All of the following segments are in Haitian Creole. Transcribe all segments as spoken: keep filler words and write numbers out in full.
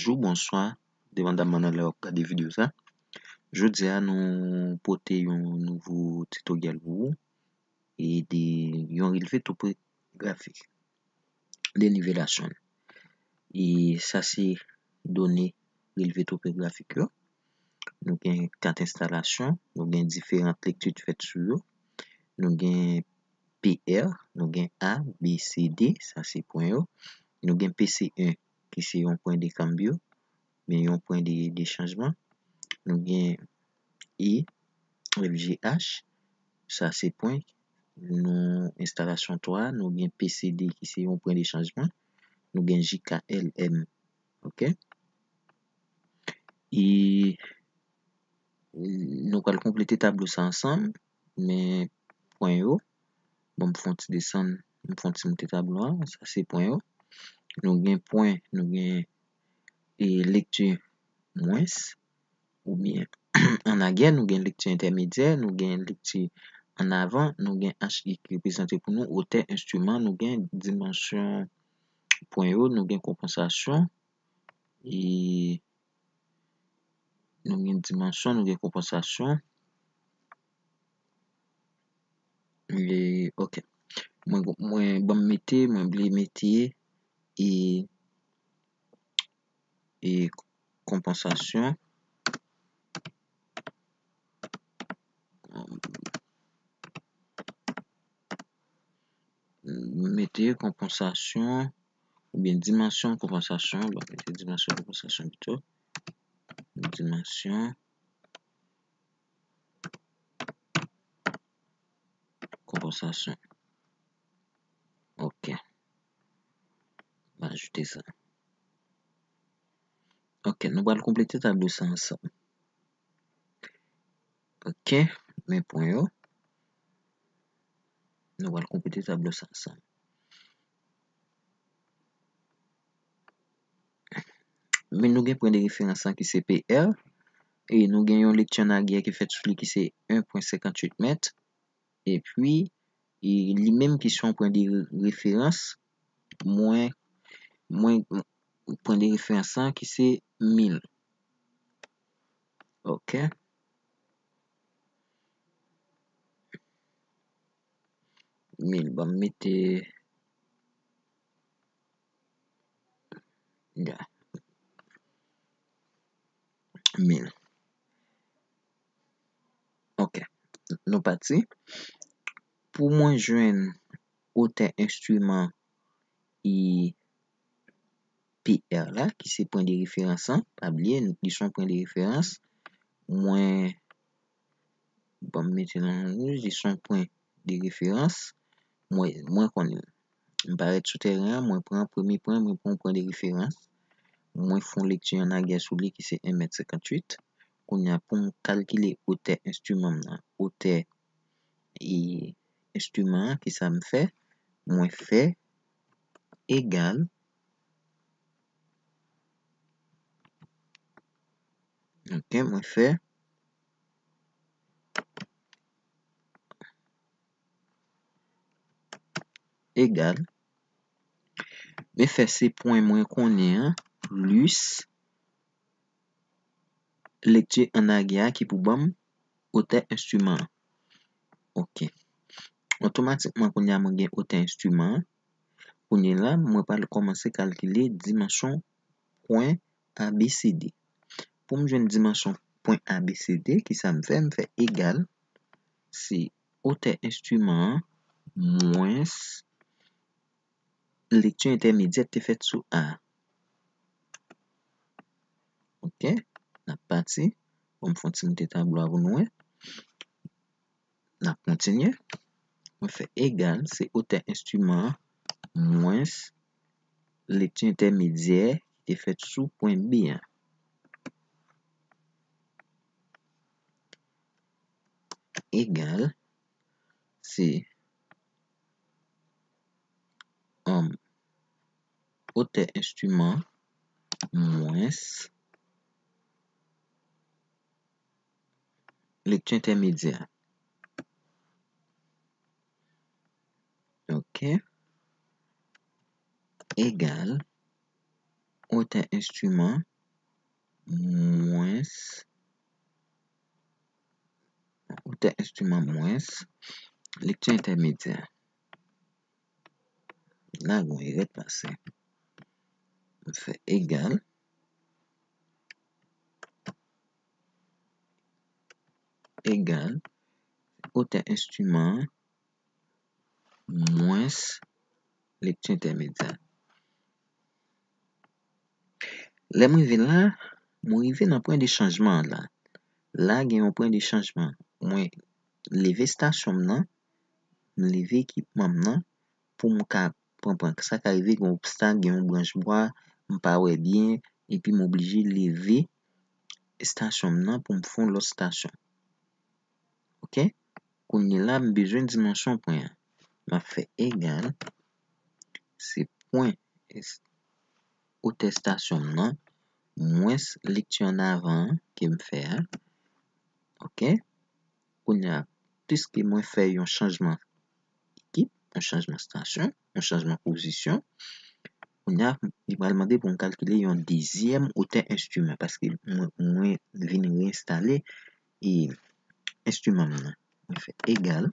Bonjou, bonswa, depandamman nan lè w ap gade videyo sa. Jodi a, nou pote yon nouvo titoryèl pou ou e de yon relve topografik de nivelasyon. E sa se done relve topografik yo. Nou gen kat enstalasyon, nou gen diferan lekti ki fèt sou yo. Nou gen P R, nou gen A, B, C, D, sa se pwen yo. Nou gen P C un, ki se yon pwen de kanbyo, men yon pwen de, de chanjman. Nou gen E, F, G, H, sa se pwen nou enstalasyon twa, nou gen P C D ki se yon pwen de chanjman, nou gen J K, L, M. Oke? E nou pral konplete tablo sa ansanm, men pwen yo, bon, m fè yon ti desann, m fè yon ti moute tablo a, sa se pwen yo. Nou gen pwen, nou gen e lekti mwens, oubyen an aryè, nou gen lekti entèmedyè, nou gen lekti an avan, nou gen H I ki reprezante pou nou otè enstriman, nou gen dimansyon pwen yo, nou gen konpansasyon, e nou gen dimansyon, nou gen konpansasyon. E, oke. Mwen, mwen, ban m mete, mwen vle mete, e, e konpansasyon. Mete konpansasyon, oubyen dimansyon konpansasyon, ban m mete dimansyon konpansasyon pito. Dimansyon konpansasyon. Oke. M ajoute sa. Oke, nou pral konplete tablo sa ansanm. Oke, men pwen yo. Nou pral konplete tablo sa ansanm. Men nou gen pwen de referans lan ki se P R, e nou gen yon lekti an aryè ki fèt sou li ki se en pwen senkantuit mèt, epi, e li menm ki se yon pwen de re-, referans, mwen, mwen, pwen de referans lan ki se mil. Oke. Mil, ban m mete, ya. Mil. Oke. Nou pati. Pou mwen jwenn otè enstriman e P R la, ki se pwen de referans lan, pa bliye, li se yon pwen de referans. Mwen, ban m mete nan wouj, li se yon pwen de referans. Mwen, mwen konnen. M parèt sou tèren an, mwen pran premye pwen, mwen pran yon pwen de referans. Mwen fè yon lekti an aryè sou li ki se en mèt senkantuit. Kounye a, pou m kalkile otè enstriman m nan, otè e enstriman an, kisa m fè? Mwen fè egal, oke, mwen fè egal, mwen fè se pwen mwen konnen an, plis lekti an aryè a ki pou ban m otè enstriman an. Oke. Otomatikman, kounye a mwen gen otè enstriman an. Kounye a la, mwen pral kòmanse kalkile dimansyon pwen A B C D. Pou m jwenn dimansyon pwen A B C D, kisa m fè? M fè egal, se otè enstriman an mwens lekti entèmedyè te fèt sou A. Oke, n ap pati. Bon, m fè yon ti moute tablo a pou nou wè. N ap kontinye. Mwen fè egal, se otè enstriman an mwens lekti entèmedyè ki te fèt sou pwen B a. Egal, se, um, otè enstriman mwens lekti entèmedyè. Oke. Egal otè enstriman mwens, otè enstriman mwens lekti entèmedyè. La, gen yon erè k pase. M fè egal, egal, otè enstriman an mwens lekti entèmedyè. Lè m rive la, mwen rive nan pwen de chanjman an la. La, gen yon pwen de chanjman. Mwen leve estasyon m nan, m leve ekipman m nan, pou m ka pran, pran. Sa ka rive gen obstak, gen yon branch bwa, m pa wè byen, epi m oblije leve estasyon m nan pou m fè yon lòt estasyon. Oke? Kounye la, m bezwen dimansyon pwen an. M ap fè egal, se pwen es-, otè estasyon m nan, mwens lekti ann avan an ke m fè a. Oke? Kounye a, piske mwen fè yon chanjman ekip, yon chanjman estasyon, yon chanjman pozisyon, kounye a, li pral mande pou m kalkile yon dezyèm otè enstriman, paske mwen, mwen vin reenstale e enstriman m nan. Mwen fè egal,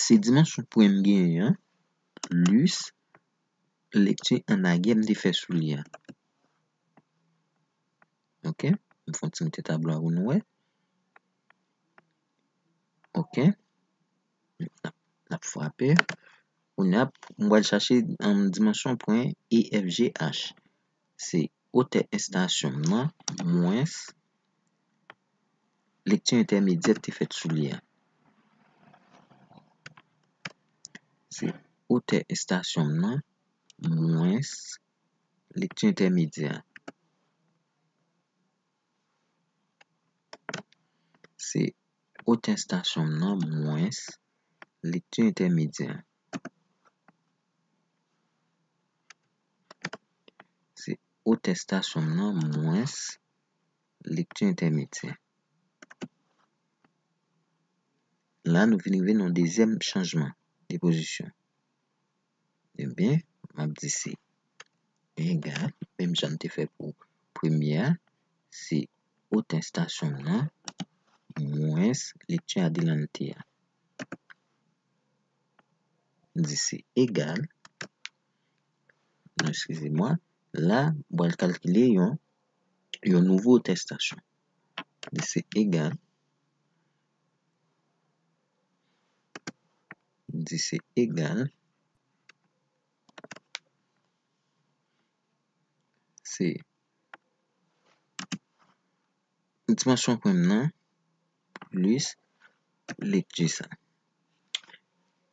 se dimansyon pwen m genyen an, plis lekti ann aryè m te fè sou li a. Oke? M fè yon ti moute tablo a pou nou wè. Oke? N ap, n ap frape. Kounye a, m pral chache, um, dimansyon pwen E F G H. Se otè estasyon m nan, mwens lekti entèmedyè te fèt sou li a. Se otè estasyon m nan, mwens lekti entèmedyè. Se otè estasyon m nan, mwens lekti entèmedyè. Se otè estasyon m nan, mwens lekti entèmedyè. La, nou vin rive nan dezyèm chanjman de pozisyon. Ebyen, m ap di se egal, menm jan n te fè pou premye a, se otè estasyon m nan, mwens lekti adelante a. M di se egal, non, eskize mwa, la, m pral kalkile yon, yon nouvo otè estasyon. M di se egal, m di se egal, se dimansyon pwen m nan, plis lekti sa.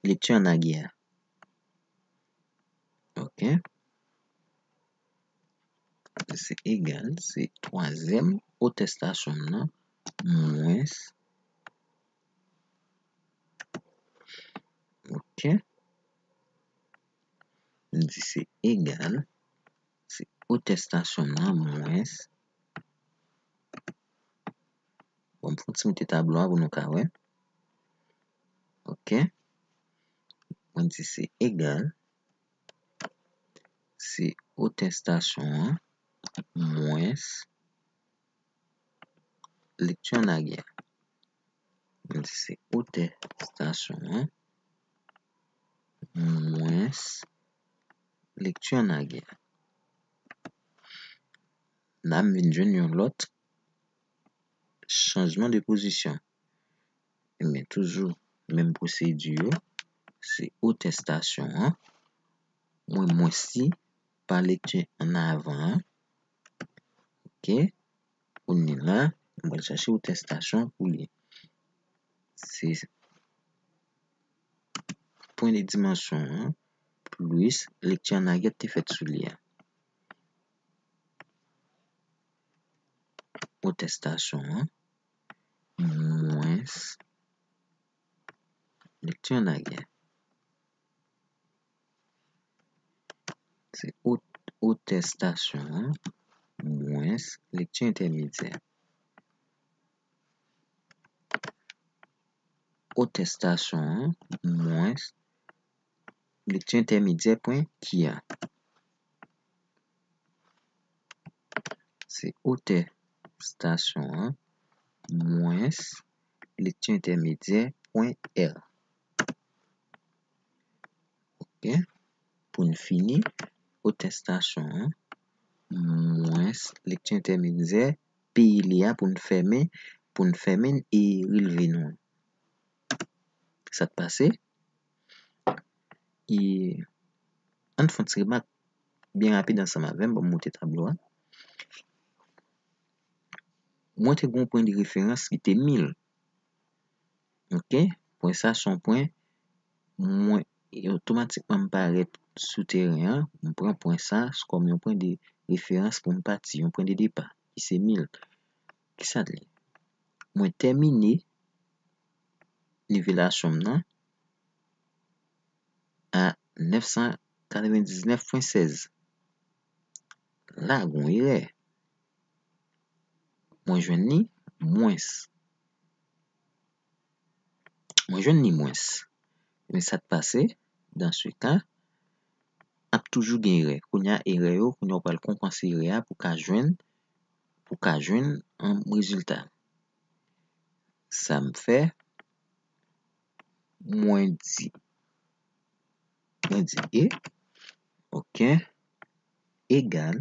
Lekti ann aryè a. Oke. Se egal, se twazyèm otè estasyon m nan, mwens. Oke. M di se egal, se otè estasyon m nan, mwens. Bon, m fè yon ti moute tablo a pou nou ka wè. Oke. Mwen di se egal, se otè estasyon an, mwens lekti ann aryè. Mwen di se otè estasyon an, mwens lekti ann aryè. La, m vin jwenn yon lòt chanjman de pozisyon. Ebyen, toujou menm pwosedi yo, se otè estasyon an, mwen mwens li pa lekti ann avan an. Oke, kounye la, m pral chache otè estasyon pou li. Se pwen de dimansyon an, plis lekti ann aryè te fèt sou li a. Otè estasyon an, mwens lekti ann aryè. Se ot-, otè estasyon an, mwens lekti entèmedyè. Otè estasyon an, mwens lekti entèmedyè pwen ki a. se otè estasyon an mwens lekti entèmedyè pwen R. Ok. Pou n fini, otè estasyon an mwens lekti entèmedyè P L A pou n fèmen, pou n fèmen e relve nou an. Sa k pase? E ann fè yon ti remak byen rapid ansanm avè m, ban m moute tablo a. Mwen te gen yon pwen de referans ki te mil. Ok? Pwen sa se yon pwen mwen e otomatikman m parèt sou teren an, m pran pwen sa kòm yon pwen de referans pou m pati, yon pwen de depa, ki se mil. Kisa l ye? Mwen tèmine nivelasyon m nan a nèf san katrevendiznèf pwen sèz. La, gen yon erè. Mwen jwenn li mwens. Mwen jwenn li mwens. Men sa k pase, dans ce cas, ap toujou gen erè. Kounye a, erè yo, kounye a, w pral konpanse erè a pou ka jwenn, pou ka jwenn, um, rezilta. Sa m fè, mwen di, mwen di E, ok, egal,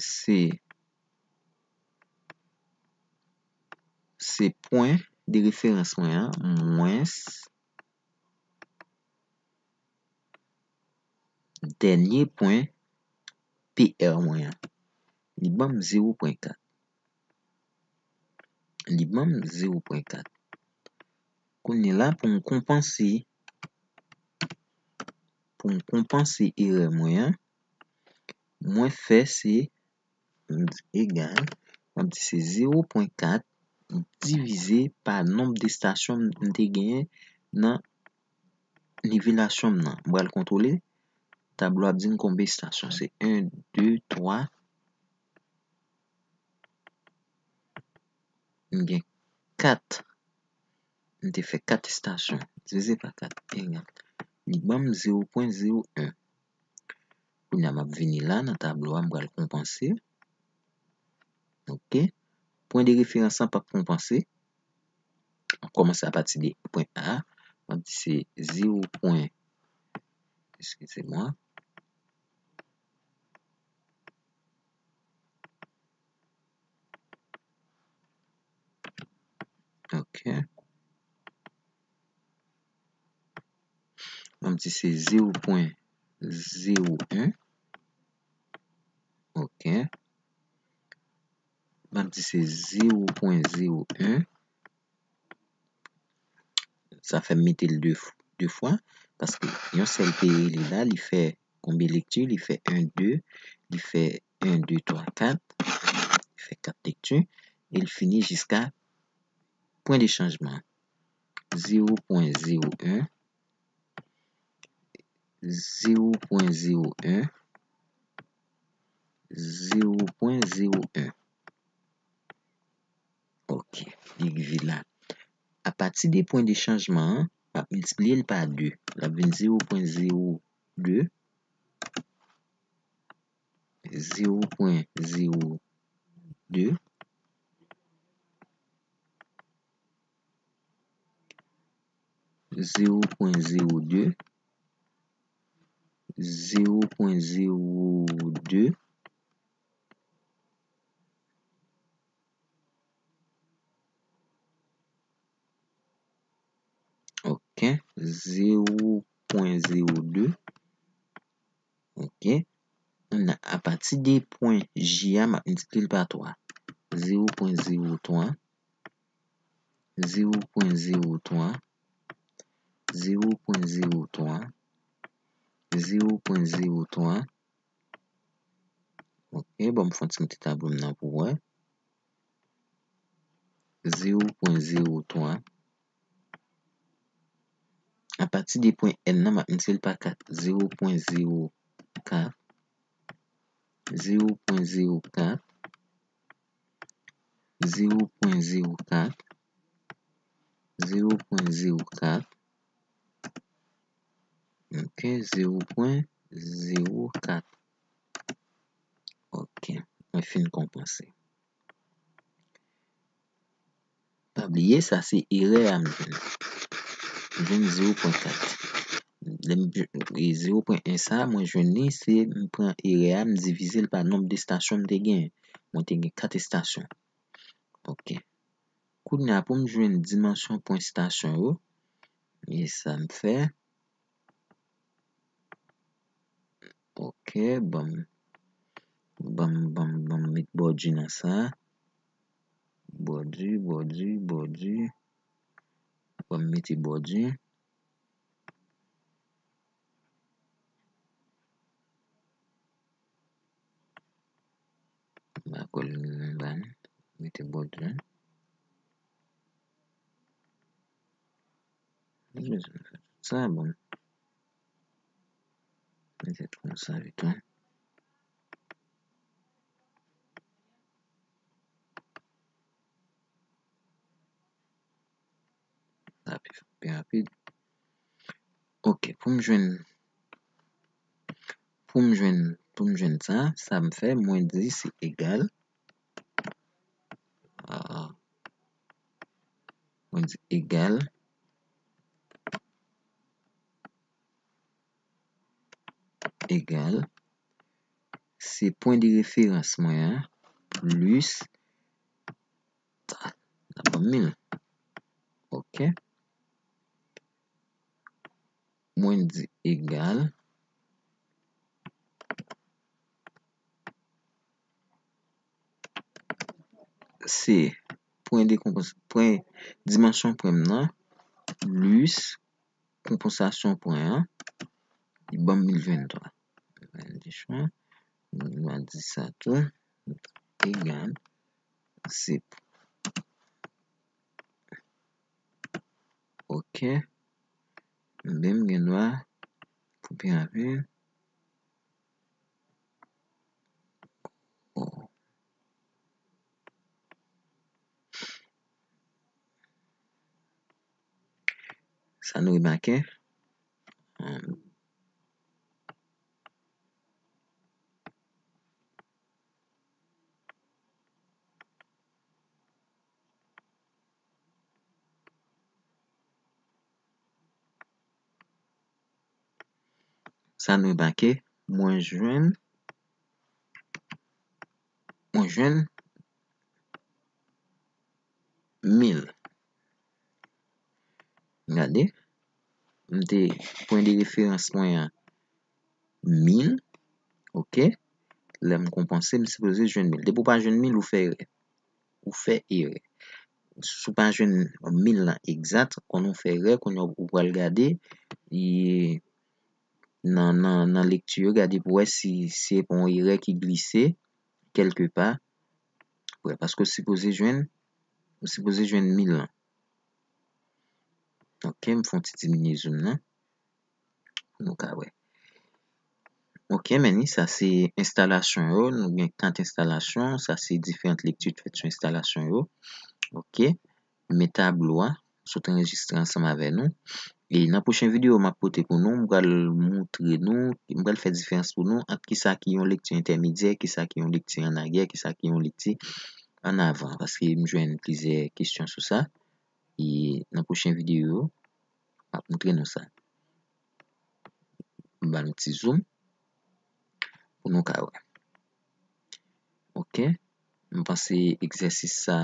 se, se pwen de referans mwen an, mwens dènye pwen P R mwen an. Li ban m zewo pwen kat. Li ban m zewo pwen kat. Kounye a la, pou m konpanse, pou m konpanse erè mwen an, mwen fè se, m di egal, m ap di se zewo pwen kat divize pa nonb de estasyon m te genyen nan nivelasyon m nan. M pral kontwole. Tablo a ap di m konbyen estasyon. Se en, de, twa. M gen kat. M te fè kat estasyon. Divize pa kat egal. Li ban m zewo pwen zewo en. Kounye a, m ap vini la, nan tablo a, m pral konpanse. Ok. Pwen de referans lan p ap konpanse. M ap kòmanse apati de pwen A. M ap di se zewo pwen, excusez-moi. Ok. M ap di se zewo pwen zewo en. Ok. M ap di se zewo pwen zewo en. Sa fè m mete l de, de fwa, paske yon sèl P L A li la, li fè konbyen lekti? Li fè en, de, li fè en, de, twa, kat, li fè kat lekti, e l fini jiska pwen de chanjman. Zewo pwen zewo en, zewo pwen zewo en, zewo pwen zewo en. Ok, li rive la. Apati de pwen de chanjman an, m ap miltipliye l pa de. L ap vin zewo pwen zewo de, zewo pwen zewo de, zewo pwen zewo de, zewo pwen zewo de. Ok, zewo pwen zewo de. Ok. Kounye a, apati de pwen J a, m ap miltipliye l pa twa. Zewo pwen zewo twa, zewo pwen zewo twa, zewo pwen zewo twa, zewo pwen zewo twa. Ok, bon, m fè yon ti moute tablo m nan pou wè. Zewo pwen zewo twa. Apati de pwen N nan, m ap miltipliye l pa kat. Zewo pwen zewo kat, zewo pwen zewo kat, zewo pwen zewo kat, zewo pwen zewo kat. Ok, zewo pwen zewo kat. mwen fin konpanse. Pa bliye, sa se erè a m jwenn. M jwenn zewo pwen kat. Lè m jwenn, e zewo pwen en sa, mwen jwenn li, se m pran erè a, m divize l pa nonb de estasyon m te gen. Mwen te gen kat estasyon. Ok. Kounye a, pou m jwenn dimansyon pwen estasyon yo, e sa m fè. Ok, ban m, ban m, ban m, ban m met bòdi nan sa. Bòdi, bòdi, bòdi. Ban m mete bòdi. M pa kwè l menm ban. Mete bòdi. Li bezwen fè tout sa, bon. Petèt konsa vit, wi. Sa pi, pi rapid. Ok, pou m jwenn, pou m jwenn, pou m jwenn sa, sa m fè, mwen di se egal. Ah, mwen di egal, egal, se pwen de referans mwen an, plis, sa, l ap ban m mil. Ok. Mwen di egal, se pwen de konpons-, pwen, dimansyon pwen m nan, plis konpansasyon pwen an, li ban m mil venntwa. Nou va di sa tou, egal, se, ok. Ebyen, m gen dwa pou pi rapid. Oh. Sa nou remake? Hmm. Sa nou remake, mwen jwenn, mwen jwenn mil. Gade, m te, pwen de referans mwen an, mil, ok. Lè m konpanse, m sipoze jwenn mil. Depi w pa jwenn mil, ou fè erè. Ou fè erè. Si w pa jwenn mil lan egzat, konnen w fè erè, kounye a ou pral gade, e, nan, nan, nan lekti yo, gade pou wè si, si se pa yon erè ki glise kèlke pa. Wè, paske w sipoze jwenn, ou sipoze jwenn mil lan. Ok, m fè yon ti diminye zoom nan. Nou ka wè. Ok, men ni sa se enstalasyon yo. Nou gen kat enstalasyon. Sa se diferan lekti k fèt sou enstalasyon yo. Ok. Men tablo a sot anrejistre ansanm avè nou. E nan pwochen videyo m ap pote pou nou, m pral moutre nou, m pral fè diferans pou nou ant kisa ki yon lekti entèmedyè, kisa ki yon lekti an aryè, kisa ki yon lekti an avan. Paske m jwenn plizyè kesyon sou sa. E nan pwochen videyo, m ap moutre nou sa. M ba nou ti zoom pou nou ka wè. Ok. M panse egzèsis sa,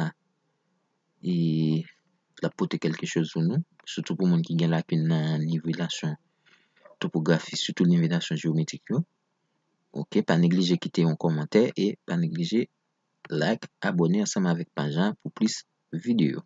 e, l ap pote kèlke choz pou nou, sitou pou moun ki gen lakin nan nivelasyon topografi, sitou nivelasyon jewometrik yo. Ok, pa neglije kite yon kòmantè e pa neglije like, abòne ansanm avèk paj la pou plis videyo.